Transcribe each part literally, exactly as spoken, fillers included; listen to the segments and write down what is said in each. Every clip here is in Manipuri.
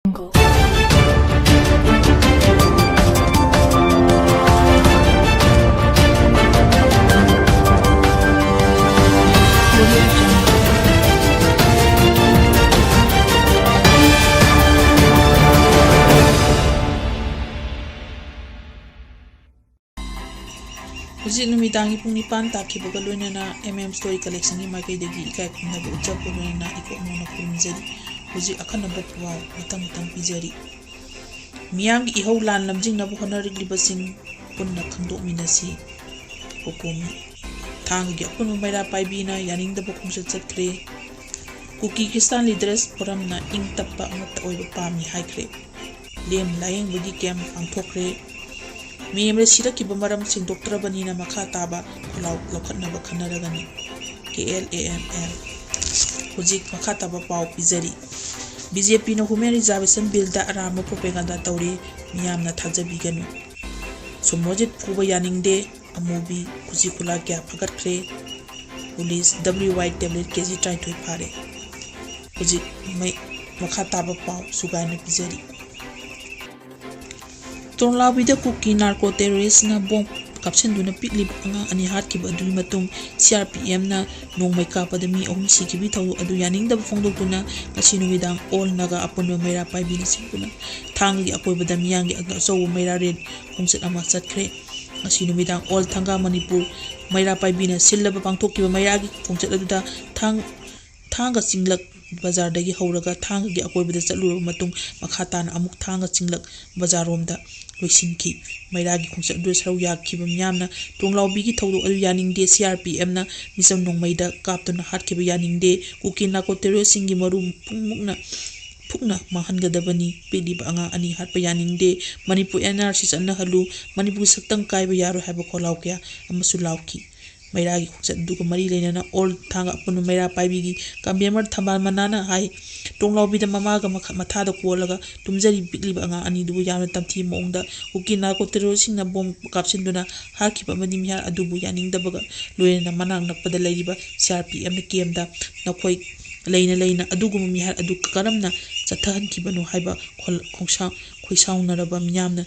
ꯍꯧꯖꯤꯛ ꯅꯨꯃꯤꯗꯥꯡꯒꯤ ꯄꯨꯡ ꯅꯤꯄꯥꯟ ꯇꯥꯈꯤꯕꯒ ꯂꯣꯏꯅꯅ ꯑꯦꯝ ꯑꯦꯝ ꯁ꯭ꯇꯣꯔꯤ ꯀꯂꯦꯛꯁꯟꯒꯤ ꯃꯥꯏꯀꯩꯗꯒꯤ ꯏꯀꯥꯏ ꯈꯨꯝꯅꯕ ꯎꯠꯆꯕꯒ ꯂꯣꯏꯅꯅ ꯏꯀꯣꯛ ꯃꯣꯟꯅ ꯈꯨꯔꯨꯝꯖꯔꯤ꯫ ꯍꯧꯖꯤꯛ ꯑꯈꯟꯅꯕ ꯄꯥꯎ ꯃꯊꯪ ꯃꯊꯪ ꯄꯤꯖꯔꯤ꯫ ꯃꯤꯌꯥꯝꯒꯤ ꯏꯍꯧ ꯂꯥꯟ ꯂꯝꯖꯤꯡꯅꯕ ꯍꯣꯠꯅꯔꯛꯂꯤꯕꯁꯤꯡ ꯄꯨꯟꯅ ꯈꯪꯗꯣꯛꯃꯤꯟꯅꯁꯤ꯫ ꯀꯣꯀꯣꯃꯤ꯫ ꯊꯥꯡꯒꯒꯤ ꯑꯄꯨꯟꯕ ꯃꯩꯔꯥ ꯄꯥꯏꯕꯤꯅ ꯌꯥꯅꯤꯡꯗꯕ ꯈꯣꯡꯆꯠ ꯆꯠꯈ꯭ꯔꯦ꯫ ꯀꯨꯀꯤ ꯈ꯭ꯔꯤꯁꯇꯥꯟ ꯂꯤꯗꯔꯁ ꯐꯣꯔꯝꯅ ꯏꯪ ꯇꯞꯄ ꯑꯃꯠꯇ ꯑꯣꯏꯕ ꯄꯥꯝꯃꯤ ꯍꯥꯏꯈ꯭ꯔꯦ꯫ ꯂꯦꯝ ꯂꯥꯏꯌꯦꯡꯕꯒꯤ ꯀꯦꯝꯞ ꯄꯥꯡꯊꯣꯛꯈ꯭ꯔꯦ꯫ ꯃꯦ ꯑꯃꯗ ꯁꯤꯔꯛꯈꯤꯕ ꯃꯔꯝ ꯁꯦꯡꯗꯣꯛꯇ꯭ꯔꯕꯅꯤꯅ ꯃꯈꯥ ꯇꯥꯕ ꯈꯣꯜꯂꯥꯎ ꯂꯧꯈꯠꯅꯕ ꯈꯟꯅꯔꯒꯅꯤ꯫ K L A M L. ꯍꯧꯖꯤꯛ ꯃꯈꯥ ꯇꯥꯕ ꯄꯥꯎ ꯄꯤꯖꯔꯤ꯫ ꯕꯤ ꯖꯦ ꯄꯤꯅ ꯋꯨꯃꯦꯟ ꯔꯤꯖꯥꯔꯕꯦꯁꯟ ꯕꯤꯜꯗ ꯑꯔꯥꯟꯕ ꯄ꯭ꯔꯣꯄꯦꯒꯥꯟꯗꯥ ꯇꯧꯔꯤ, ꯃꯤꯌꯥꯝꯅ ꯊꯥꯖꯕꯤꯒꯅꯨ꯫ ꯁꯣꯃꯣꯖꯤꯠ ꯐꯨꯕ ꯌꯥꯅꯤꯡꯗꯦ, ꯑꯃꯨꯕꯤ ꯈꯨꯠꯁꯤ ꯈꯨꯠꯂꯥ ꯀꯌꯥ ꯐꯒꯠꯈ꯭ꯔꯦ꯫ ꯄꯨꯂꯤꯁ ꯗꯕ꯭ꯂꯤꯎ ꯋꯥꯏ ꯇꯦꯕ꯭ꯂꯦꯠ ꯀꯦ ꯖꯤ ꯇꯔꯥꯅꯤꯊꯣꯏ ꯐꯥꯔꯦ꯫ ꯍꯧꯖꯤꯛ ꯃꯩ-, ꯃꯈꯥ ꯇꯥꯕ ꯄꯥꯎ ꯁꯨꯒꯥꯏꯅ ꯄꯤꯖꯔꯤ꯫ ꯇꯣꯡꯂꯥꯎꯕꯤꯗ ꯀꯨꯀꯤ ꯅꯥꯔꯀꯣ ꯇꯦꯔꯣꯔꯤꯁꯅ ꯕꯣꯝ ꯀꯥꯞꯁꯤꯟꯗꯨꯅ ꯄꯤꯛꯂꯤꯕ ꯑꯉꯥꯡ ꯑꯅꯤ ꯍꯥꯠꯈꯤꯕ ꯑꯗꯨꯒꯤ ꯃꯇꯨꯡ ꯁꯤ ꯑꯥꯔ ꯄꯤ ꯑꯦꯝꯅ ꯅꯣꯡꯃꯩ ꯀꯥꯞꯄꯗ ꯃꯤ ꯑꯍꯨꯝ ꯁꯤꯈꯤꯕꯒꯤ ꯊꯧꯗꯣꯛ ꯑꯗꯨ ꯌꯥꯅꯤꯡꯗꯕ ꯐꯣꯡꯗꯣꯛꯇꯨꯅ ꯉꯁꯤ ꯅꯨꯃꯤꯗꯥꯡ ꯑꯣꯜ ꯅꯥꯒꯥ ꯑꯄꯨꯟꯕ ꯃꯩꯔꯥ ꯄꯥꯏꯕꯤꯅ ꯁꯤꯟꯗꯨꯅ ꯊꯥꯡꯒꯒꯤ ꯑꯀꯣꯏꯕꯗ ꯃꯤꯌꯥꯝꯒꯤ ꯑꯆꯧꯕ ꯃꯩꯔꯥ ꯔꯦꯂꯤ ꯈꯣꯡꯆꯠ ꯑꯃ ꯆꯠꯈ꯭ꯔꯦ꯫ ꯉꯁꯤ ꯅꯨꯃꯤꯗꯥꯡ ꯑꯣꯜ ꯊꯥꯡꯒ ꯃꯅꯤꯄꯨꯔ ꯃꯩꯔꯥ ꯄꯥꯏꯕꯤꯅ ꯁꯤꯜꯂꯕ ꯄꯥꯡꯊꯣꯛꯈꯤꯕ ꯃꯩꯔꯥꯒꯤ ꯈꯣꯡꯆꯠ ꯑꯗꯨꯗ ꯊꯥꯡ-, ꯊꯥꯡꯒ ꯆꯤꯡꯂꯛ ꯕꯖꯥꯔꯗꯒꯤ ꯍꯧꯔꯒ ꯊꯥꯡꯒꯒꯤ ꯑꯀꯣꯏꯕꯗ ꯆꯠꯂꯨꯔꯕ ꯃꯇꯨꯡ ꯃꯈꯥ ꯇꯥꯅ ꯑꯃꯨꯛ ꯊꯥꯡꯒ ꯆꯤꯡꯂꯛ ꯕꯖꯥꯔꯔꯣꯝꯗ ꯂꯣꯏꯁꯤꯟꯈꯤ꯫ ꯃꯩꯔꯥꯒꯤ ꯈꯣꯡꯆꯠ ꯑꯗꯨꯗ ꯁꯔꯨꯛ ꯌꯥꯈꯤꯕ ꯃꯤꯌꯥꯝꯅ ꯇꯣꯡꯂꯥꯎꯕꯤꯒꯤ ꯊꯧꯗꯣꯛ ꯑꯗꯨ ꯌꯥꯅꯤꯡꯗꯦ, ꯁꯤ ꯑꯥꯔ ꯄꯤ ꯑꯦꯝꯅ ꯃꯤꯆꯝ ꯅꯣꯡꯃꯩꯗ ꯀꯥꯞꯇꯨꯅ ꯍꯥꯠꯈꯤꯕ ꯌꯥꯅꯤꯡꯗꯦ, ꯀꯨꯀꯤ ꯅꯥꯔꯀꯣ ꯇꯦꯔꯣꯔꯤꯁꯁꯤꯡꯒꯤ ꯃꯔꯨ ꯄꯨꯡꯃꯨꯛꯅ ꯐꯨꯛꯅ ꯃꯥꯡꯍꯟꯒꯗꯕꯅꯤ, ꯄꯤꯛꯂꯤꯕ ꯑꯉꯥꯡ ꯑꯅꯤ ꯍꯥꯠꯄ ꯌꯥꯅꯤꯡꯗꯦ, ꯃꯅꯤꯄꯨꯔ ꯑꯦꯟ ꯑꯥꯔ ꯁꯤ ꯆꯠꯅꯍꯜꯂꯨ, ꯃꯅꯤꯄꯨꯔꯒꯤ ꯁꯛꯇꯝ ꯀꯥꯏꯕ ꯌꯥꯔꯣꯏ ꯍꯥꯏꯕ ꯈꯣꯜꯂꯥꯎ ꯀꯌꯥ ꯑꯃꯁꯨ ꯂꯥꯎꯈꯤ꯫ ꯃꯩꯔꯥꯒꯤ ꯈꯣꯡꯆꯠ ꯑꯗꯨꯒ ꯃꯔꯤ ꯂꯩꯅꯅ ꯑꯣꯜ ꯊꯥꯡꯒ ꯑꯄꯨꯟꯕ ꯃꯩꯔꯥ ꯄꯥꯏꯕꯤꯒꯤ ꯀꯟꯚꯦꯅꯔ ꯊꯝꯕꯥꯜ ꯃꯅꯥꯅ ꯍꯥꯏ, ꯇꯣꯡꯂꯥꯎꯕꯤꯗ ꯃꯃꯥꯒ ꯃꯈ-, ꯃꯊꯥꯗ ꯀꯣꯜꯂꯒ ꯇꯨꯝꯖꯔꯤꯕ ꯄꯤꯛꯂꯤꯕ ꯑꯉꯥꯡ ꯑꯅꯤꯗꯨꯕꯨ ꯌꯥꯝꯅ ꯇꯝꯊꯤꯕ ꯃꯑꯣꯡꯗ ꯀꯨꯀꯤ ꯅꯥꯔꯀꯣ ꯇꯦꯔꯣꯔꯤꯁꯁꯤꯡꯅ ꯕꯣꯝ ꯀꯥꯞꯁꯤꯟꯗꯨꯅ ꯍꯥꯠꯈꯤꯕ ꯑꯃꯗꯤ ꯃꯤꯍꯥꯠ ꯑꯗꯨꯕꯨ ꯌꯥꯅꯤꯡꯗꯕꯒ ꯂꯣꯏꯅꯅ ꯃꯅꯥꯛ ꯅꯛꯄꯗ ꯂꯩꯔꯤꯕ ꯁꯤ ꯑꯥꯔ ꯄꯤ ꯑꯦꯐꯅ ꯀꯦꯝꯗ ꯅꯈꯣꯏ ꯂꯩꯅ ꯂꯩꯅ ꯑꯗꯨꯒꯨꯝꯕ ꯃꯤꯍꯥꯠ ꯑꯗꯨ ꯀꯔꯝꯅ ꯆꯠꯊꯍꯟꯈꯤꯕꯅꯣ ꯍꯥꯏꯕ ꯈꯣꯜ-, ꯈꯣꯡꯁꯥꯎ-, ꯈꯣꯏꯁꯥꯎꯅꯔꯕ ꯃꯤꯌꯥꯝꯅ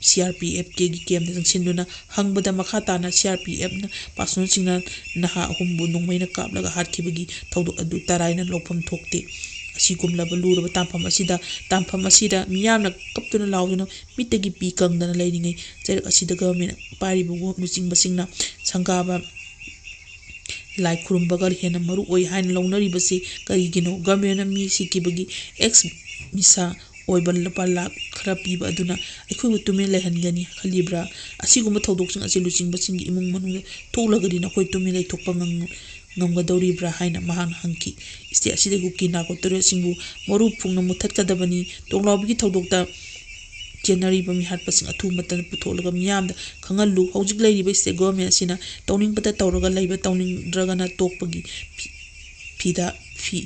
C R P F ꯀꯦꯒꯤ camp ꯇ ꯆꯪꯁꯤꯟꯗꯨꯅ ꯍꯪꯕꯗ, ꯃꯈꯥ ꯇꯥꯅ C R P F ꯅ personnel ꯁꯤꯡꯅ ꯅꯍꯥ ꯑꯍꯨꯝꯕꯨ ꯅꯣꯡꯃꯩꯅ ꯀꯥꯞꯂꯒ ꯍꯥꯠꯈꯤꯕꯒꯤ ꯊꯧꯗꯣꯛ ꯑꯗꯨ ꯇꯔꯥꯏꯅ ꯂꯧꯐꯝ ꯊꯣꯛꯇꯦ꯫ ꯑꯁꯤꯒꯨꯝꯂꯕ ꯂꯨꯔꯕ ꯇꯥꯡꯐꯝ ꯑꯁꯤꯗ, ꯇꯥꯡꯐꯝ ꯑꯁꯤꯗ ꯃꯤꯌꯥꯝꯅ ꯀꯞꯇꯨꯅ ꯂꯥꯎꯗꯨꯅ ꯃꯤꯠꯇꯒꯤ ꯄꯤ ꯀꯪꯗꯅ ꯂꯩꯔꯤꯉꯩ ꯆꯩꯔꯛ ꯑꯁꯤꯗ government ꯄꯥꯏꯔꯤꯕ ꯂꯨꯆꯤꯡꯕꯁꯤꯡꯅ ꯁꯪꯒꯥꯕ ꯂꯥꯏ ꯈꯨꯔꯨꯝꯕꯒ ꯍꯦꯟꯅ ꯃꯔꯨ ꯑꯣꯏ ꯍꯥꯏꯅ ꯂꯧꯅꯔꯤꯕꯁꯤ ꯀꯔꯤꯒꯤꯅꯣ? Government ꯅ ꯃꯤ ꯁꯤꯈꯤꯕꯒꯤ ex missa ꯑꯣꯏꯕ ꯂꯨꯄꯥ ꯂꯥꯈ ꯈꯔ ꯄꯤꯕ ꯑꯗꯨꯅ ꯑꯩꯈꯣꯏꯕꯨ ꯇꯨꯃꯤꯟ ꯂꯩꯍꯟꯒꯅꯤ ꯈꯜꯂꯤꯕ꯭ꯔꯥ? ꯑꯁꯤꯒꯨꯝꯕ ꯊꯧꯗꯣꯛꯁꯤꯡ ꯑꯁꯤ ꯂꯨꯆꯤꯡꯕꯁꯤꯡꯒꯤ ꯏꯃꯨꯡ ꯃꯅꯨꯡꯗ ꯊꯣꯛꯂꯒꯗꯤ ꯅꯈꯣꯏ ꯇꯨꯃꯤꯟ ꯂꯩꯊꯣꯛꯄ ꯉꯝ-, ꯉꯝꯒꯗꯧꯔꯤꯕ꯭ꯔꯥ ꯍꯥꯏꯅ ꯃꯍꯥꯛꯅ ꯍꯪꯈꯤ꯫ State ꯑꯁꯤꯗ ꯀꯨꯀꯤ ꯅꯥꯔꯀꯣ terrorist ꯁꯤꯡꯕꯨ ꯃꯔꯨ ꯐꯨꯡꯅ ꯃꯨꯊꯠꯀꯗꯕꯅꯤ꯫ ꯇꯣꯡꯂꯥꯎꯕꯤꯒꯤ ꯊꯧꯗꯣꯛꯇ ꯆꯦꯟꯅꯔꯤꯕ ꯃꯤꯍꯥꯠꯄꯁꯤꯡ ꯑꯊꯨꯕ ꯃꯇꯝꯗ ꯄꯨꯊꯣꯛꯂꯒ ꯃꯤꯌꯥꯝꯗ ꯈꯪꯍꯜꯂꯨ꯫ ꯍꯧꯖꯤꯛ ꯂꯩꯔꯤꯕ state government ꯑꯁꯤꯅ ꯇꯧꯅꯤꯡꯕꯇ ꯇꯧꯔꯒ ꯂꯩꯕ, ꯇꯧꯅꯤꯡꯗ꯭ꯔꯒꯅ ꯇꯣꯛꯄꯒꯤ ꯐꯤ-, ꯐꯤꯗ ꯐꯤ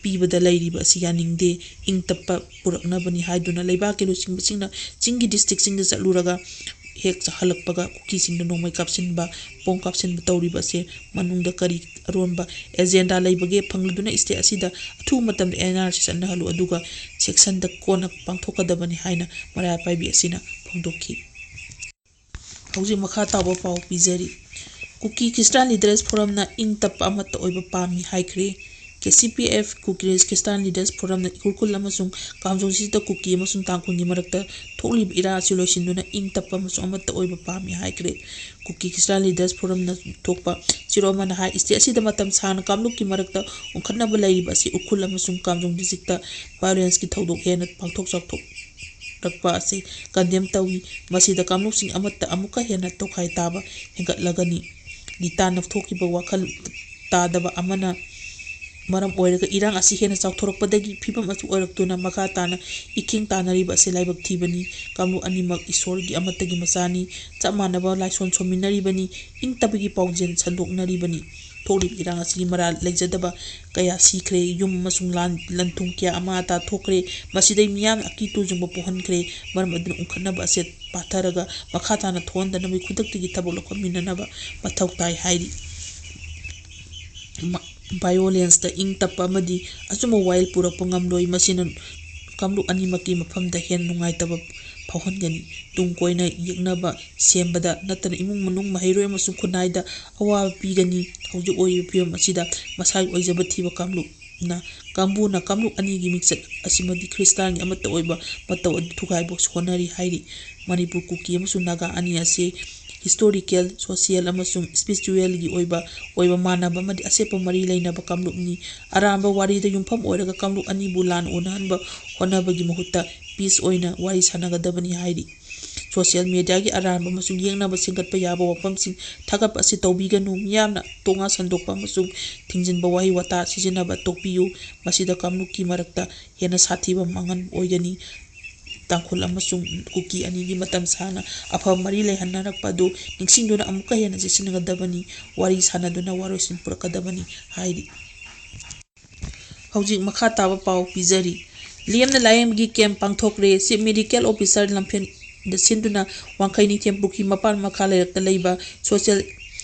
ꯄꯤꯕꯗ ꯂꯩꯔꯤꯕ ꯑꯁꯤ ꯌꯥꯅꯤꯡꯗꯦ꯫ ꯏꯪ ꯇꯞꯄ ꯄꯨꯔꯛꯅꯕꯅꯤ ꯍꯥꯏꯗꯨꯅ ꯂꯩꯕꯥꯛꯀꯤ ꯂꯨꯆꯤꯡꯕꯁꯤꯡꯅ ꯆꯤꯡꯒꯤ district ꯁꯤꯡꯗ ꯆꯠꯂꯨꯔꯒ ꯍꯦꯛ ꯍꯜꯂꯛꯄꯒ ꯀꯨꯀꯤꯁꯤꯡꯗ ꯅꯣꯡꯃꯩ ꯀꯥꯞꯁꯤꯟꯕ, bomb ꯀꯥꯞꯁꯤꯟꯕ ꯇꯧꯔꯤꯕ ꯑꯁꯦ ꯃꯅꯨꯡꯗ ꯀꯔꯤ ꯑꯔꯣꯟꯕ agenda ꯂꯩꯕꯒꯦ? ꯐꯪꯂꯗꯨꯅ state ꯑꯁꯤꯗ ꯑꯊꯨꯕ ꯃꯇꯝꯗ N R C ꯆꯠꯅꯍꯜꯂꯨ, ꯑꯗꯨꯒ session ꯗ ꯀꯣꯟꯅ ꯄꯥꯡꯊꯣꯛꯀꯗꯕꯅꯤ ꯍꯥꯏꯅ ꯃꯔꯥꯜ ꯄꯥꯏꯕꯤ ꯑꯁꯤꯅ ꯐꯣꯡꯗꯣꯛꯈꯤ꯫ ꯍꯧꯖꯤꯛ ꯃꯈꯥ ꯇꯥꯕ ꯄꯥꯎ ꯄꯤꯖꯔꯤ꯫ ꯀꯨꯀꯤ Christian Leaders Forum ꯅ ꯏꯪ ꯇꯞꯄ ꯑꯃꯠꯇ ꯑꯣꯏꯕ ꯄꯥꯝꯃꯤ ꯍꯥꯏꯈ꯭ꯔꯦ꯫ K C P F, Kuki Christian Leaders Forum ꯅ ꯎꯈ꯭ꯔꯨꯜ ꯑꯃꯁꯨꯡ ꯀꯥꯝꯖꯣꯡ district ꯇ ꯀꯨꯀꯤ ꯑꯃꯁꯨꯡ ꯇꯥꯡꯈꯨꯜꯒꯤ ꯃꯔꯛꯇ ꯊꯣꯛꯂꯤꯕ ꯏꯔꯥꯡ ꯑꯁꯤ ꯂꯣꯏꯁꯤꯟꯗꯨꯅ ꯏꯪ ꯇꯞꯄ ꯑꯃꯁꯨꯡ ꯑꯃꯠꯇ ꯑꯣꯏꯕ ꯄꯥꯝꯃꯤ ꯍꯥꯏꯈ꯭ꯔꯦ꯫ Kuki Christian Leaders Forum ꯅ ꯊꯣꯛꯄ ꯆꯦꯔꯣꯜ ꯑꯃꯅ ꯍꯥꯏ, state ꯑꯁꯤꯗ ꯃꯇꯝ ꯁꯥꯡꯅ ꯀꯥꯡꯂꯨꯞꯀꯤ ꯃꯔꯛꯇ ꯎꯪꯈꯠꯅꯕ ꯂꯩꯔꯤꯕ ꯑꯁꯤ ꯎꯈ꯭ꯔꯨꯜ ꯑꯃꯁꯨꯡ ꯀꯥꯝꯖꯣꯡ district ꯇ violence ꯀꯤ ꯊꯧꯗꯣꯛ ꯍꯦꯟꯅ ꯄꯥꯡꯊꯣꯛ ꯆꯥꯎꯊꯣꯛꯂꯛꯄ ꯑꯁꯤ condemn ꯇꯧꯏ꯫ ꯃꯁꯤꯗ ꯀꯥꯡꯂꯨꯞꯁꯤꯡ ꯑꯃꯠꯇ ꯑꯃꯨꯛꯀ ꯍꯦꯟꯅ ꯇꯣꯈꯥꯏ ꯇꯥꯕ ꯍꯦꯟꯒꯠꯂꯒꯅꯤ꯫ ꯒꯤꯇꯥꯅ ꯊꯣꯛꯈꯤꯕ ꯋꯥꯈꯜ ꯇꯥꯗꯕ ꯑꯃꯅ ꯃꯔꯝ ꯑꯣꯏꯔꯒ ꯏꯔꯥꯡ ꯑꯁꯤ ꯍꯦꯟꯅ ꯆꯥꯎꯊꯣꯔꯛꯄꯗꯒꯤ ꯐꯤꯕꯝ ꯑꯁꯤ ꯑꯣꯏꯔꯛꯇꯨꯅ ꯃꯈꯥ ꯇꯥꯅ ꯏꯈꯦꯡ ꯇꯥꯅꯔꯤꯕ ꯑꯁꯤ ꯂꯥꯏꯕꯛ ꯊꯤꯕꯅꯤ꯫ ꯀꯥꯡꯂꯨꯞ ꯑꯅꯤꯃꯛ ꯏꯁꯣꯔꯒꯤ ꯑꯃꯠꯇꯒꯤ ꯃꯆꯥꯅꯤ꯫ ꯆꯞ ꯃꯥꯟꯅꯕ ꯂꯥꯏꯁꯣꯟ ꯁꯣꯟꯃꯤꯟꯅꯔꯤꯕꯅꯤ꯫ ꯏꯪ ꯇꯞꯄꯒꯤ ꯄꯥꯎꯖꯦꯜ ꯁꯟꯗꯣꯛꯅꯔꯤꯕꯅꯤ꯫ ꯊꯣꯛꯂꯤꯕ ꯏꯔꯥꯡ ꯑꯁꯤꯒꯤ ꯃꯔꯥꯜ ꯂꯩꯖꯗꯕ ꯀꯌꯥ ꯁꯤꯈ꯭ꯔꯦ꯫ ꯌꯨꯝ ꯑꯃꯁꯨꯡ ꯂꯥꯟ, ꯂꯟ ꯊꯨꯝ ꯀꯌꯥ ꯑꯃꯥ ꯑꯇꯥ ꯊꯣꯛꯈ꯭ꯔꯦ꯫ ꯃꯁꯤꯗꯩ ꯃꯤꯌꯥꯝꯅ ꯑꯀꯤ ꯇꯨꯖꯨꯡꯕ ꯄꯣꯛꯍꯟꯈ꯭ꯔꯦ꯫ ꯃꯔꯝ ꯑꯗꯨꯅ ꯎꯪꯈꯠꯅꯕ ꯑꯁꯦ ꯄꯥꯊꯔꯒ ꯃꯈꯥ ꯇꯥꯅ ꯊꯣꯛꯍꯟꯗꯅꯕꯒꯤ ꯈꯨꯗꯛꯇꯒꯤ ꯊꯕꯛ ꯂꯧꯈꯠꯃꯤꯟꯅꯅꯕ ꯃꯊꯧ ꯇꯥꯏ ꯍꯥꯏꯔꯤ꯫ ꯃ-, ꯚꯥꯏꯑꯣꯂꯦꯟꯁꯇ ꯏꯪ ꯇꯞꯄ ꯑꯃꯗꯤ ꯑꯆꯨꯝꯕ ꯋꯥꯌꯦꯜ ꯄꯨꯔꯛꯄ ꯉꯝꯂꯣꯏ꯫ ꯃꯁꯤꯅ ꯀꯥꯡꯂꯨꯞ ꯑꯅꯤꯃꯛꯀꯤ ꯃꯐꯝꯗ ꯍꯦꯟꯅ ꯅꯨꯡꯉꯥꯏꯇꯕ ꯐꯥꯎꯍꯟꯒꯅꯤ꯫ ꯇꯨꯡ ꯀꯣꯏꯅ ꯌꯦꯛꯅꯕ ꯁꯦꯝꯕꯗ ꯅꯠꯇꯅ ꯏꯃꯨꯡ ꯃꯅꯨꯡ, ꯃꯍꯩꯔꯣꯏ ꯑꯃꯁꯨꯡ ꯈꯨꯟꯅꯥꯏꯗ ꯑꯋꯥꯕ ꯄꯤꯒꯅꯤ꯫ ꯍꯧꯖꯤꯛ ꯑꯣꯏꯔꯤꯕ ꯐꯤꯕꯝ ꯑꯁꯤꯗ ꯃꯁꯥꯒꯤ ꯑꯣꯏꯖꯕ ꯊꯤꯕ ꯀꯥꯡꯂꯨꯞꯅ ꯀꯥꯡꯕꯨꯅ ꯀꯥꯡꯂꯨꯞ ꯑꯅꯤꯒꯤ ꯃꯤꯡꯆꯠ ꯑꯁꯤꯃꯗꯤ ꯈ꯭ꯔꯤꯁꯇꯥꯟꯒꯤ ꯑꯃꯠꯇ ꯑꯣꯏꯕ ꯃꯇꯧ ꯑꯗꯨ ꯊꯨꯒꯥꯏꯕ ꯍꯣꯠꯅꯔꯤ ꯍꯥꯏꯔꯤ꯫ ꯃꯅꯤꯄꯨꯔ ꯀꯨꯀꯤ ꯑꯃꯁꯨꯡ ꯅꯥꯒꯥ ꯑꯅꯤ ꯑꯁꯤ ꯍꯤꯁꯇꯣꯔꯤꯀꯦꯜ, ꯁꯣꯁꯤꯌꯦꯜ ꯑꯃꯁꯨꯡ ꯏꯁꯄꯤꯔꯤꯆꯨꯋꯦꯜꯒꯤ ꯑꯣꯏꯕ, ꯑꯣꯏꯕ ꯃꯥꯟꯅꯕ ꯑꯃꯗꯤ ꯑꯆꯦꯠꯄ ꯃꯔꯤ ꯂꯩꯅꯕ ꯀꯥꯡꯂꯨꯞꯅꯤ꯫ ꯑꯔꯥꯟꯕ ꯋꯥꯔꯤꯗ ꯌꯨꯝꯐꯝ ꯑꯣꯏꯔꯒ ꯀꯥꯡꯂꯨꯞ ꯑꯅꯤꯕꯨ ꯂꯥꯟ ꯑꯣꯟꯅꯍꯟꯕ ꯍꯣꯠꯅꯕꯒꯤ ꯃꯍꯨꯠꯇ ꯄꯤꯁ ꯑꯣꯏꯅ ꯋꯥꯔꯤ ꯁꯥꯟꯅꯒꯗꯕꯅꯤ ꯍꯥꯏꯔꯤ꯫ ꯁꯣꯁꯤꯌꯦꯜ ꯃꯦꯗꯤꯌꯥꯒꯤ ꯑꯔꯥꯟꯕ ꯑꯃꯁꯨꯡ ꯌꯦꯛꯅꯕ ꯁꯦꯝꯒꯠꯄ ꯌꯥꯕ ꯋꯥꯐꯝꯁꯤꯡ ꯊꯥꯒꯠꯄ ꯑꯁꯤ ꯇꯧꯕꯤꯒꯅꯨ꯫ ꯃꯤꯌꯥꯝꯅ ꯇꯣꯉꯥꯟ ꯁꯟꯗꯣꯛꯄ ꯑꯃꯁꯨꯡ ꯊꯤꯡꯖꯤꯟꯕ ꯋꯥꯍꯩ ꯋꯥꯇꯥ ꯁꯤꯖꯤꯟꯅꯕ ꯇꯣꯛꯄꯤꯌꯨ꯫ ꯃꯁꯤꯗ ꯀꯥꯡꯂꯨꯞꯀꯤ ꯃꯔꯛꯇ ꯍꯦꯟꯅ ꯁꯥꯊꯤꯕ ꯃꯥꯡꯍꯟ ꯑꯣꯏꯒꯅꯤ꯫ ꯇꯥꯡꯈꯨꯜ ꯑꯃꯁꯨꯡ ꯀꯨꯀꯤ ꯑꯅꯤꯒꯤ ꯃꯇꯝ ꯁꯥꯡꯅ ꯑꯐꯕ ꯃꯔꯤ ꯂꯩꯍꯟꯅꯔꯛꯄ ꯑꯗꯨ ꯅꯤꯡꯁꯤꯡꯗꯨꯅ ꯑꯃꯨꯛꯀ ꯍꯦꯟꯅ ꯆꯦꯠꯁꯤꯟꯒꯗꯕꯅꯤ꯫ ꯋꯥꯔꯤ ꯁꯥꯟꯅꯗꯨꯅ ꯋꯥꯔꯣꯏꯁꯤꯟ ꯄꯨꯔꯛꯀꯗꯕꯅꯤ ꯍꯥꯏꯔꯤ꯫ ꯍꯧꯖꯤꯛ ꯃꯈꯥ ꯇꯥꯕ ꯄꯥꯎ ꯄꯤꯖꯔꯤ꯫ ꯂꯦꯝꯅ ꯂꯥꯌꯦꯡꯕꯒꯤ ꯀꯦꯝꯞ ꯄꯥꯡꯊꯣꯛꯂꯦ꯫ ꯆꯤꯐ ꯃꯦꯗꯤꯀꯦꯜ ꯑꯣꯐꯤꯁꯥꯔ ꯂꯝꯐꯦꯜꯗ ꯁꯤꯟꯗꯨꯅ ꯋꯥꯡꯈꯩ ꯅꯤꯡꯊꯦꯝ ꯄꯨꯈ꯭ꯔꯤ ꯃꯄꯥꯟ ꯃꯈꯥ ꯂꯩꯔꯛꯇ ꯂꯩꯕ ꯁꯣꯁꯤꯌꯦꯜ,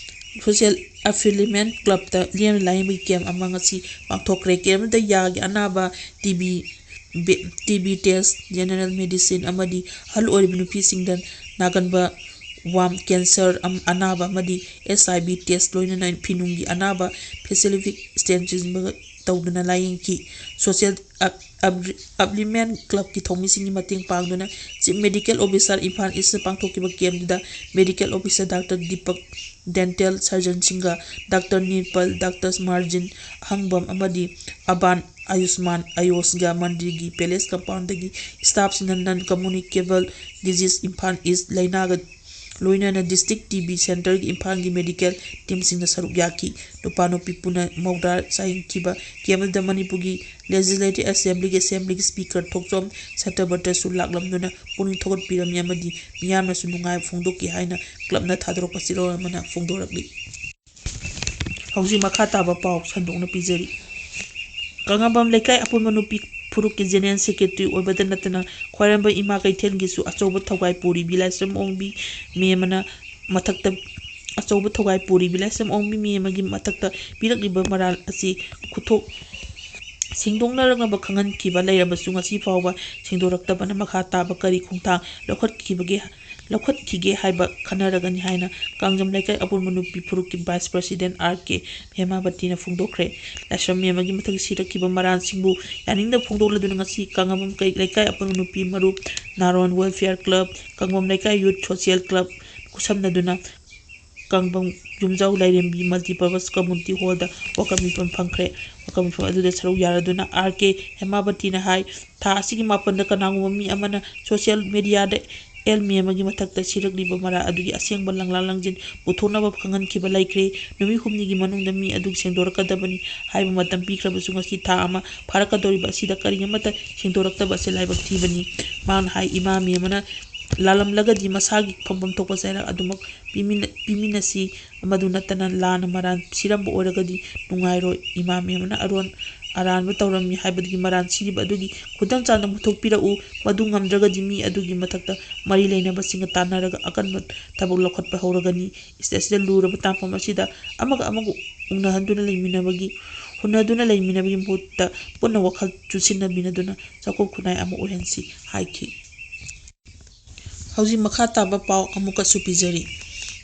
ꯁꯣꯁꯤꯌꯦꯜ ꯑꯦꯐꯤꯂꯤꯃꯦꯟ ꯀ꯭ꯂꯕꯇ ꯂꯦꯝꯅ ꯂꯥꯌꯦꯡꯕꯒꯤ ꯀꯦꯝꯞ ꯑꯃ ꯉꯁꯤ ꯄꯥꯡꯊꯣꯛꯈ꯭ꯔꯦ꯫ ꯀꯦꯝꯞ ꯑꯗꯨꯗ ꯌꯥꯒꯤ ꯑꯅꯥꯕ, T B, Bay-, T B test, general medicine ꯑꯃꯗꯤ ꯑꯍꯜ ꯑꯣꯏꯔꯕ ꯅꯨꯄꯤꯁꯤꯡꯗ ꯅꯥꯒꯟꯕ ꯋꯥꯝ ꯀꯦꯟꯁꯔ ꯑꯝ-, ꯑꯅꯥꯕ ꯑꯃꯗꯤ ꯑꯦꯁ ꯑꯥꯏ ꯚꯤ ꯇꯦꯁ, ꯂꯣꯏꯅꯅ ꯐꯤꯅꯨꯡꯒꯤ ꯑꯅꯥꯕ, ꯐꯦꯁꯤꯂꯤꯇꯤꯛ ꯁ꯭ꯇꯦꯟꯁꯤꯟꯕ ꯇꯧꯗꯨꯅ ꯂꯥꯌꯦꯡꯈꯤ꯫ ꯁꯣꯁꯤꯌꯦꯜ ꯑꯞ-, ꯑꯞ-, ꯑꯞꯂꯤꯃꯦꯟ ꯀ꯭ꯂꯕꯀꯤ ꯊꯧꯃꯤꯁꯤꯡꯒꯤ ꯃꯇꯦꯡ ꯄꯥꯡꯗꯨꯅ chief medical officer Imphal east ꯄꯥꯡꯊꯣꯛꯈꯤꯕ ꯀꯦꯝꯞꯇꯨꯗ medical officer doctor Deepak, dental ꯁꯔꯖꯟꯁꯤꯡꯒ ꯗꯥꯛꯇꯔ ꯅꯤꯔꯄꯜ, ꯗꯥꯛꯇꯔ ꯃꯥꯔꯖꯤꯟ, ꯑꯍꯪꯕꯝ ꯑꯃꯗꯤ ꯑꯕꯥꯟ ꯑꯌꯨꯁꯃꯥꯟ ꯑꯌꯣꯁꯒ ꯃꯟꯗꯤꯔꯒꯤ ꯄꯦꯂꯦꯁ ꯀꯝꯄꯥꯎꯟꯗꯒꯤ ꯁ꯭ꯇꯥꯐꯁꯤꯡꯅ non communicable disease Imphal east ꯂꯩꯅꯥꯒ ꯂꯣꯏꯅꯅ ꯗꯤꯁꯇ꯭ꯔꯤꯛ ꯇꯤ ꯕꯤ ꯁꯦꯟꯇꯔꯒꯤ ꯏꯝꯐꯥꯜꯒꯤ ꯃꯦꯗꯤꯀꯦꯜ ꯇꯤꯝꯁꯤꯡꯅ ꯁꯔꯨꯛ ꯌꯥꯈꯤ꯫ ꯅꯨꯄꯥ ꯅꯨꯄꯤ ꯄꯨꯟꯅ ꯃꯧꯗ꯭ꯔꯥ ꯆꯥꯌꯦꯡꯈꯤꯕ ꯀꯦꯝꯞ ꯑꯗꯨꯗ ꯃꯅꯤꯄꯨꯔꯒꯤ ꯂꯦꯖꯤꯁꯂꯦꯇꯤꯚ ꯑꯦꯁꯦꯝꯕ꯭ꯂꯤꯒꯤ ꯑꯦꯁꯦꯝꯕ꯭ꯂꯤꯒꯤ ꯁ꯭ꯄꯤꯀꯔ ꯊꯣꯛꯆꯣꯝ ꯁꯇ꯭ꯌꯕ꯭ꯔꯇꯁꯨ ꯂꯥꯛꯂꯝꯗꯨꯅ ꯄꯨꯛꯅꯤꯡ ꯊꯧꯒꯠꯄꯤꯔꯝꯃꯤ ꯑꯃꯗꯤ ꯃꯤꯌꯥꯝꯅꯁꯨ ꯅꯨꯡꯉꯥꯏꯕ ꯐꯣꯡꯗꯣꯛꯈꯤ ꯍꯥꯏꯅ ꯀ꯭ꯂꯕꯅ ꯊꯥꯗꯣꯔꯛꯄ ꯆꯦꯔꯣꯜ ꯑꯃꯅ ꯐꯣꯡꯗꯣꯔꯛꯂꯤ꯫ ꯍꯧꯖꯤꯛ ꯃꯈꯥ ꯇꯥꯕ ꯄꯥꯎ ꯁꯟꯗꯣꯛꯅ ꯄꯤꯖꯔꯤ꯫ ꯀꯪꯂꯥꯕꯝ ꯂꯩꯀꯥꯏ ꯑꯄꯨꯟꯕ ꯅꯨꯄꯤ ꯐꯨꯔꯨꯞꯀꯤ ꯖꯦꯅꯔꯦꯜ ꯁꯦꯀ꯭ꯔꯦꯇꯔꯤ ꯑꯣꯏꯕꯗ ꯅꯠꯇꯅ ꯈ꯭ꯋꯥꯏꯔꯝꯕ ꯏꯃꯥ ꯀꯩꯊꯦꯜꯒꯤꯁꯨ ꯑꯆꯧꯕ ꯊꯧꯒꯥꯏ ꯄꯨꯔꯤꯕꯤ ꯂꯥꯏꯁ꯭ꯔꯝ ꯑꯣꯡꯕꯤ ꯃꯦꯝ ꯑꯃꯅ ꯃꯊꯛꯇ ꯑꯆꯧꯕ ꯊꯧꯒꯥꯏ ꯄꯨꯔꯤꯕꯤ ꯂꯥꯏꯁ꯭ꯔꯝ ꯑꯋꯣꯡꯕꯤ ꯃꯦꯝ ꯑꯃꯒꯤ ꯃꯊꯛꯇ ꯄꯤꯔꯛꯂꯤꯕ ꯃꯔꯥꯜ ꯑꯁꯤ ꯈꯨꯊꯣꯛ ꯁꯦꯡꯗꯣꯛꯅꯔꯛꯅꯕ ꯈꯪꯍꯟꯈꯤꯕ ꯂꯩꯔꯕꯁꯨ ꯉꯁꯤ ꯐꯥꯎꯕ ꯁꯦꯡꯗꯣꯔꯛꯇꯕꯅ ꯃꯈꯥ ꯇꯥꯕ ꯀꯔꯤ ꯈꯣꯡꯊꯥꯡ ꯂꯧꯈꯠꯈꯤꯕꯒꯦ, ꯂꯧꯈꯠꯈꯤꯒꯦ ꯍꯥꯏꯕ ꯈꯟꯅꯔꯒꯅꯤ ꯍꯥꯏꯅ ꯀꯥꯡꯖꯝ ꯂꯩꯀꯥꯏ ꯑꯄꯨꯟꯕ ꯅꯨꯄꯤ ꯐꯨꯔꯨꯞꯀꯤ vice president R K ꯍꯦꯃꯥꯕꯇꯤꯅ ꯐꯣꯡꯗꯣꯛꯈ꯭ꯔꯦ꯫ ꯂꯥꯏꯁ꯭ꯔꯝ ꯃꯦꯝ ꯑꯃꯒꯤ ꯃꯊꯛꯇ ꯁꯤꯔꯛꯈꯤꯕ ꯃꯔꯥꯜꯁꯤꯡꯕꯨ ꯌꯥꯅꯤꯡꯗꯕ ꯐꯣꯡꯗꯣꯛꯂꯗꯨꯅ ꯉꯁꯤ ꯀꯥꯡꯉꯕꯝ ꯀꯩ-, ꯂꯩꯀꯥꯏ ꯑꯄꯨꯟꯕ ꯅꯨꯄꯤ ꯃꯔꯨꯞ, ꯅꯥꯔꯣꯟ welfare club, ꯀꯥꯡꯉꯕꯝ ꯂꯩꯀꯥꯏ youth social club ꯈꯨꯠꯁꯝꯅꯗꯨꯅ ꯀꯥꯡꯉꯕꯝ ꯌꯨꯝꯖꯥꯎ ꯂꯥꯏꯔꯦꯝꯕꯤ multipurpose community hallꯗ ꯋꯥꯀꯠ ꯃꯤꯐꯝ ꯐꯪꯈ꯭ꯔꯦ꯫ ꯋꯥꯀꯠ ꯃꯤꯐꯝ ꯑꯗꯨꯗ ꯁꯔꯨꯛ ꯌꯥꯔꯗꯨꯅ R K ꯍꯦꯃꯥꯕꯇꯤꯅ ꯍꯥꯏ, ꯊꯥ ꯑꯁꯤꯒꯤ ꯃꯥꯄꯟꯗ ꯀꯅꯥꯒꯨꯝꯕ ꯃꯤ ꯑꯃꯅ social mediaꯗ ꯑꯦꯜ ꯃꯦꯝ ꯑꯃꯒꯤ ꯃꯊꯛꯇ ꯁꯤꯔꯛꯂꯤꯕ ꯃꯔꯥꯜ ꯑꯗꯨꯒꯤ ꯑꯁꯦꯡꯕ ꯂꯪꯂꯥ ꯂꯪꯖꯤꯟ ꯄꯨꯊꯣꯛꯅꯕ ꯈꯪꯍꯟꯈꯤꯕ ꯂꯩꯈ꯭ꯔꯦ꯫ ꯅꯨꯃꯤꯠ ꯍꯨꯝꯅꯤꯒꯤ ꯃꯅꯨꯡꯗ ꯃꯤ ꯑꯗꯨ ꯁꯦꯡꯗꯣꯔꯛꯀꯗꯕꯅꯤ ꯍꯥꯏꯕ ꯃꯇꯝ ꯄꯤꯈ꯭ꯔꯕꯁꯨ ꯉꯁꯤ ꯊꯥ ꯑꯃ ꯐꯥꯔꯛꯀꯗꯧꯔꯤꯕ ꯑꯁꯤꯗ ꯀꯔꯤ ꯑꯃꯠꯇ ꯁꯦꯡꯗꯣꯔꯛꯇꯕ ꯑꯁꯤ ꯂꯥꯏꯕꯛ ꯊꯤꯕꯅꯤ꯫ ꯃꯍꯥꯛꯅ ꯍꯥꯏ, ꯏꯃꯥ ꯃꯦꯝ ꯑꯃꯅ ꯂꯥꯜꯂꯝꯂꯒꯗꯤ ꯃꯁꯥꯒꯤ ꯐꯪꯐꯝ ꯊꯣꯛꯄ ꯆꯩꯔꯥꯛ ꯑꯗꯨꯃꯛ ꯄꯤꯃꯤꯟꯅ-, ꯄꯤꯃꯤꯟꯅꯁꯤ꯫ ꯃꯗꯨ ꯅꯠꯇꯅ ꯂꯥꯟꯅ ꯃꯔꯥꯟ ꯁꯤꯔꯝꯕ ꯑꯣꯏꯔꯒꯗꯤ ꯅꯨꯡꯉꯥꯏꯔꯣꯏ꯫ ꯏꯃꯥ ꯃꯦꯝ ꯑꯃꯅ ꯑꯔꯣꯟ ꯑꯔꯥꯟꯕ ꯇꯧꯔꯝꯃꯤ ꯍꯥꯏꯕꯗꯨꯒꯤ ꯃꯔꯥꯜ ꯁꯤꯔꯤꯕ ꯑꯗꯨꯒꯤ ꯈꯨꯗꯝ ꯆꯥꯅ ꯄꯨꯊꯣꯛꯄꯤꯔꯛꯎ꯫ ꯃꯗꯨ ꯉꯝꯗ꯭ꯔꯒꯗꯤ ꯃꯤ ꯑꯗꯨꯒꯤ ꯃꯊꯛꯇ ꯃꯔꯤ ꯂꯩꯅꯕꯁꯤꯡꯒ ꯇꯥꯟꯅꯔꯒ ꯑꯀꯟꯕ ꯊꯕꯛ ꯂꯧꯈꯠꯄ ꯍꯧꯔꯒꯅꯤ꯫ ꯁꯤꯗꯩꯁꯤꯗ ꯂꯨꯔꯕ ꯇꯥꯡꯐꯝ ꯑꯁꯤꯗ ꯑꯃꯒ ꯑꯃꯒ ꯎꯅꯍꯟꯗꯨꯅ ꯂꯩꯃꯤꯟꯅꯕꯒꯤ, ꯍꯨꯟꯅꯗꯨꯅ ꯂꯩꯃꯤꯟꯅꯕꯒꯤ ꯃꯍꯨꯠꯇ ꯄꯨꯟꯅ ꯋꯥꯈꯜ ꯆꯨꯁꯤꯟꯅꯃꯤꯟꯅꯗꯨꯅ ꯆꯥꯎꯈꯠ ꯈꯨꯟꯅꯥꯏ ꯑꯃ ꯑꯣꯏꯍꯟꯁꯤ ꯍꯥꯏꯈꯤ꯫ ꯍꯧꯖꯤꯛ ꯃꯈꯥ ꯇꯥꯕ ꯄꯥꯎ ꯑꯃꯨꯛꯀꯁꯨ ꯄꯤꯖꯔꯤ꯫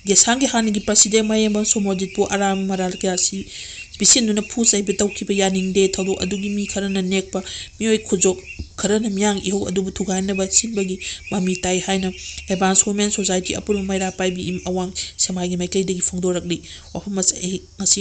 ꯗꯦꯁꯥꯡꯒꯤ ꯍꯥꯟꯅꯒꯤ president ꯃꯌꯦꯡꯕꯝ ꯁꯣꯃꯣꯖꯤꯠꯄꯨ ꯑꯔꯥꯟꯕ ꯃꯔꯥꯜ ꯀꯌꯥ ꯁꯤ-, ꯄꯤꯁꯤꯟꯗꯨꯅ ꯐꯨ ꯆꯩꯕ ꯇꯧꯈꯤꯕ ꯌꯥꯅꯤꯡꯗꯦ꯫ ꯊꯧꯗꯣꯛ ꯑꯗꯨꯒꯤ ꯃꯤ ꯈꯔꯅ ꯅꯦꯛꯄ ꯃꯤꯑꯣꯏ ꯈꯨꯖꯣꯞ ꯈꯔꯅ ꯃꯤꯌꯥꯡ ꯏꯍꯧ ꯑꯗꯨꯕꯨ ꯊꯨꯒꯥꯏꯅꯕ ꯁꯤꯟꯕꯒꯤ ꯃꯃꯤ ꯇꯥꯏ ꯍꯥꯏꯅ Advance Women Society ꯑꯄꯨꯟꯕ ꯃꯩꯔꯥ ꯄꯥꯏꯕꯤ ꯏꯝ ꯑꯋꯥꯡ ꯁꯦꯛꯃꯥꯏꯒꯤ ꯃꯥꯏꯀꯩꯗꯒꯤ ꯐꯣꯡꯗꯣꯔꯛꯂꯤ꯫ ꯋꯥꯐꯝ ꯑꯁꯤ ꯑꯍꯤꯡ ꯉꯁꯤ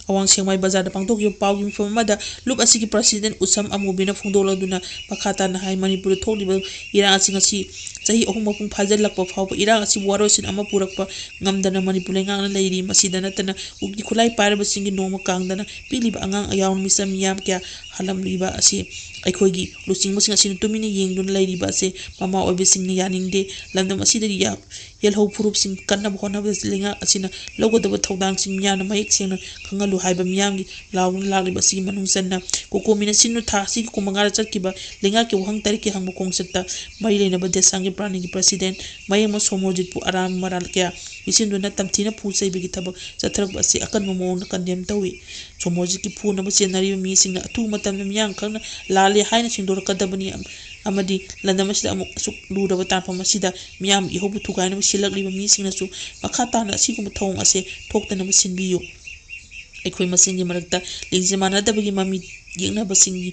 ꯑꯋꯥꯡ ꯁꯦꯛꯃꯥꯏ ꯕꯖꯥꯔꯗ ꯄꯥꯡꯊꯣꯛꯈꯤꯕ ꯄꯥꯎꯒꯤ ꯃꯤꯐꯝ ꯑꯃꯗ ꯂꯨꯞ ꯑꯁꯤꯒꯤ president ꯎꯁꯝ ꯑꯃꯨꯕꯤꯅ ꯐꯣꯡꯗꯣꯛꯂꯗꯨꯅ ꯃꯈꯥ ꯇꯥꯅ ꯍꯥꯏ, ꯃꯅꯤꯄꯨꯔꯗ ꯊꯣꯛꯂꯤꯕ ꯏꯔꯥꯡ ꯑꯁꯤ ꯉꯁꯤ ꯆꯍꯤ ꯑꯍꯨꯝ ꯃꯄꯨꯡ ꯐꯥꯖꯤꯜꯂꯛꯄ ꯐꯥꯎꯕ ꯏꯔꯥꯡ ꯑꯁꯤꯕꯨ ꯋꯥꯔꯣꯏꯁꯤꯟ ꯑꯃ ꯄꯨꯔꯛꯄ ꯉꯝꯗꯅ ꯃꯅꯤꯄꯨꯔ ꯂꯩꯉꯥꯛꯅ ꯂꯩꯔꯤ꯫ ꯃꯁꯤꯗ ꯅꯠꯇꯅ ꯀꯨꯀꯤ ꯈꯨꯠꯂꯥꯏ ꯄꯥꯏꯔꯕꯁꯤꯡꯒꯤ ꯅꯣꯡꯃ ꯀꯥꯡꯗꯅ ꯄꯤꯛꯂꯤꯕ ꯑꯉꯥꯡ ꯌꯥꯎꯅ ꯃꯤꯆꯝ ꯃꯤꯌꯥꯝ ꯀꯌꯥ ꯍꯥꯜꯂꯝꯂꯤꯕ ꯑꯁꯤ ꯑꯩꯈꯣꯏꯒꯤ ꯂꯨꯆꯤꯡꯕꯁꯤꯡ ꯑꯁꯤꯅ ꯇꯨꯃꯤꯟꯅ ꯌꯦꯡꯗꯨꯅ ꯂꯩꯔꯤꯕ ꯑꯁꯤ ꯃꯃꯥ ꯑꯣꯏꯕꯁꯤꯡꯅ ꯌꯥꯅꯤꯡꯗꯦ꯫ ꯂꯝꯗꯝ ꯑꯁꯤꯗꯒꯤ ꯌꯥ-, ꯌꯦꯜꯍꯧ ꯐꯨꯔꯨꯞꯁꯤꯡ ꯀꯟꯅꯕ ꯍꯣꯠꯅꯕꯗ ꯂꯩꯉꯥꯛ ꯑꯁꯤꯅ ꯂꯧꯒꯗꯕ ꯊꯧꯗꯥꯡꯁꯤꯡ ꯃꯤꯌꯥꯝꯅ ꯃꯌꯦꯛ ꯁꯦꯡꯅ ꯈꯪꯍꯜꯂꯨ ꯍꯥꯏꯕ ꯃꯤꯌꯥꯝꯒꯤ ꯂꯥꯎꯗꯨꯅ ꯂꯥꯛꯂꯤꯕ ꯑꯁꯤꯒꯤ ꯃꯅꯨꯡ ꯆꯟꯅ ꯀꯣꯀꯣꯃꯤꯅ ꯁꯤꯟꯗꯨꯅ ꯊꯥ ꯑꯁꯤꯒꯤ ꯀꯨꯟ ꯃꯉꯥꯗ ꯆꯠꯈꯤꯕ ꯂꯩꯉꯥꯛꯀꯤ ꯋꯥꯍꯪ ꯇꯔꯦꯠꯀꯤ ꯍꯪꯕ ꯈꯣꯡꯆꯠꯇ ꯃꯔꯤ ꯂꯩꯅꯕ ꯗꯦꯁꯥꯡꯒꯤ ꯄ꯭ꯔꯥꯅꯤꯒꯤ ꯄ꯭ꯔꯁꯤꯗꯦꯟ ꯃꯌꯦꯡꯃ ꯁꯣꯃꯣꯔꯖꯤꯠꯄꯨ ꯑꯔꯥꯟꯕ ꯃꯔꯥꯜ ꯀꯌꯥ ꯄꯤꯁꯤꯟꯗꯨꯅ ꯇꯝꯊꯤꯅ ꯐꯨ ꯆꯩꯕꯒꯤ ꯊꯕꯛ ꯆꯠꯊꯔꯛꯄ ꯑꯁꯤ ꯑꯀꯟꯕ ꯃꯑꯣꯡꯗ ꯀꯟꯗꯦꯝ ꯇꯧꯏ꯫ ꯁꯣꯃꯣꯔꯖꯤꯠꯀꯤ ꯐꯨꯅꯕ ꯆꯦꯟꯅꯔꯤꯕ ꯃꯤꯁꯤꯡꯅ ꯑꯊꯨꯕ ꯃꯇꯝꯗ ꯃꯤꯌꯥꯝ ꯈꯪꯅ ꯂꯥꯜꯂꯦ ꯍꯥꯏꯅ ꯁꯦꯡꯗꯣꯔꯛꯀꯗꯕꯅꯤ꯫ ꯑꯃꯗꯤ ꯂꯝꯗꯝ ꯑꯁꯤꯗ ꯑꯃꯨꯛ ꯑꯁꯨꯛ ꯂꯨꯔꯕ ꯇꯥꯟꯐꯝ ꯑꯁꯤꯗ ꯃꯤꯌꯥꯝꯒꯤ ꯏꯍꯧꯕꯨ ꯊꯨꯒꯥꯏꯅꯕ ꯁꯤꯜꯂꯛꯂꯤꯕ ꯃꯤꯁꯤꯡꯅꯁꯨ ꯃꯈꯥ ꯇꯥꯅ ꯑꯁꯤꯒꯨꯝꯕ ꯊꯧꯑꯣꯡ ꯑꯁꯦ ꯊꯣꯛꯇꯅꯕ ꯁꯤꯟꯕꯤꯌꯨ꯫ ꯑꯩꯈꯣꯏ ꯃꯁꯦꯟꯒꯤ ꯃꯔꯛꯇ ꯂꯤꯡꯖꯦꯜ ꯃꯥꯟꯅꯗꯕꯒꯤ ꯃꯃꯤ ꯌꯦꯛꯅꯕꯁꯤꯡꯒꯤ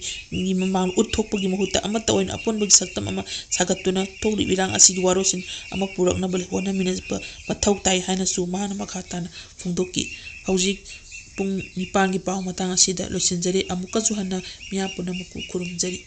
ꯃꯃꯥꯡ ꯎꯠꯊꯣꯛꯄꯒꯤ ꯃꯍꯨꯠꯇ ꯑꯃꯠꯇ ꯑꯣꯏꯅ ꯑꯄꯨꯟꯕꯒꯤ ꯁꯛꯇꯝ ꯑꯃ ꯁꯥꯒꯠꯇꯨꯅ ꯊꯣꯛꯂꯤꯕ ꯏꯔꯥꯡ ꯑꯁꯤꯒꯤ ꯋꯥꯔꯣꯏꯁꯤꯟ ꯑꯃ ꯄꯨꯔꯛꯅꯕ ꯍꯣꯠꯅꯃꯤꯟꯅꯕ ꯃꯊꯧ ꯇꯥꯏ ꯍꯥꯏꯅꯁꯨ ꯃꯍꯥꯛꯅ ꯃꯈꯥ ꯇꯥꯅ ꯐꯣꯡꯗꯣꯛꯈꯤ꯫ ꯍꯧꯖꯤꯛ ꯄꯨꯡ ꯅꯤꯄꯥꯟꯒꯤ ꯄꯥꯎ ꯃꯇꯥꯡ ꯑꯁꯤꯗ ꯂꯣꯏꯁꯤꯟꯖꯔꯤ꯫ ꯑꯃꯨꯛꯀꯁꯨ ꯍꯟꯅ ꯃꯤꯌꯥꯝ ꯄꯨꯝꯅꯃꯛꯄꯨ ꯈꯨꯔꯨꯝꯖꯔꯤ꯫